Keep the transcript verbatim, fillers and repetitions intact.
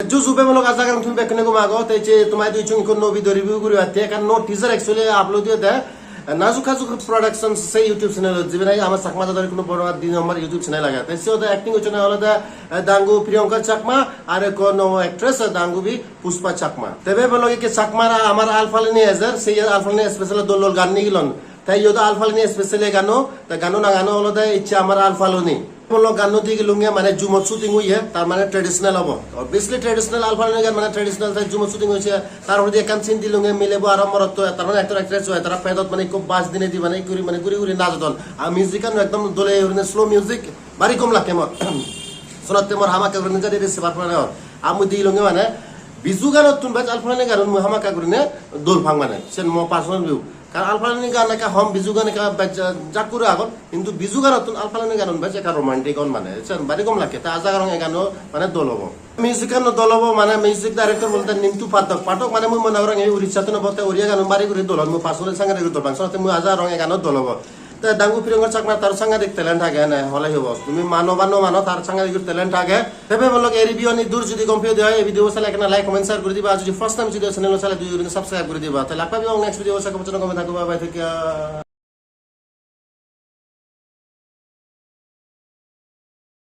Ju ju bhei lok, aja gorong tumi bekkune gom ago. Te je toma idu ichung ikko nuo video review guribatte, ekkan nuo teaser actually upload oyede. Najuk Hajuk Production se YouTube channel-ot, jibe nahi ama Chakma jador hono boro di number YouTube channel age. Te siyot acting gocchonne olode, eh, dangu Priyanka Chakma, ar ekko nuo actress, eh, dangubi Pushpa Chakma. Te bhei lok, ikke Chakma ar amar Alphaloni ejer, se Alphaloni special dol dol gan nigilon. Te iyot Alphaloni special gano, te gano nangano olode Icche Amar Alphaloni. Bhei lok, ganno digilunge mane jumot shooting oye, tar mane traditional obo. Obviously traditional, Alphaloni gan mane traditional, te jumot shooting oye. Tar poredi ekkan scene dilunge milebo aro morotto, tar mane actor actress oye, tara pedot mane ikko baj dinei di mane guri mane guri guri najodon. Ar music an ekdom dole gurinei slow music, bari gom lakke mor. Sunotte mor hamakkai gurinei jadi receiver pore or. Ar mui digilunge mane Biju ganottun bej Alphaloni ganun mui hamakkai gurinei dol pang mane. Sen mo personal view. Karon Alphaloni gan ekka hom, Biju gan ekka bej ja-, jak guri agon, hintu Biju ganottun Alphaloni ganun bej ekka romantic on mane, sen bari gom lakke. Te aja gorong e gano mane dol obo. Music ano dol obo, mane music director bolte Nintu Pathak. Pathak mane mui mone gorong ei Urissattun obo, te Oriya ganun bari guri dol on, mui personally sangadik guri dol pang, senotte mui aja gorong e gano dol obo. Te dangu Priyanka Chakma, tar sangadik talent age, ene hole hi obo. Tumi mano ba no mano, tar sangadik guri talent age. Te bhei lok, ei review ani dur jodi gom peye de oi, ei video sale ekkena like, comment, share guri diba. Ar jodi first time jodi channel sale dui guri subscribe guri diba. Te lak pebong next video, se gom thakko, bye bye, take care.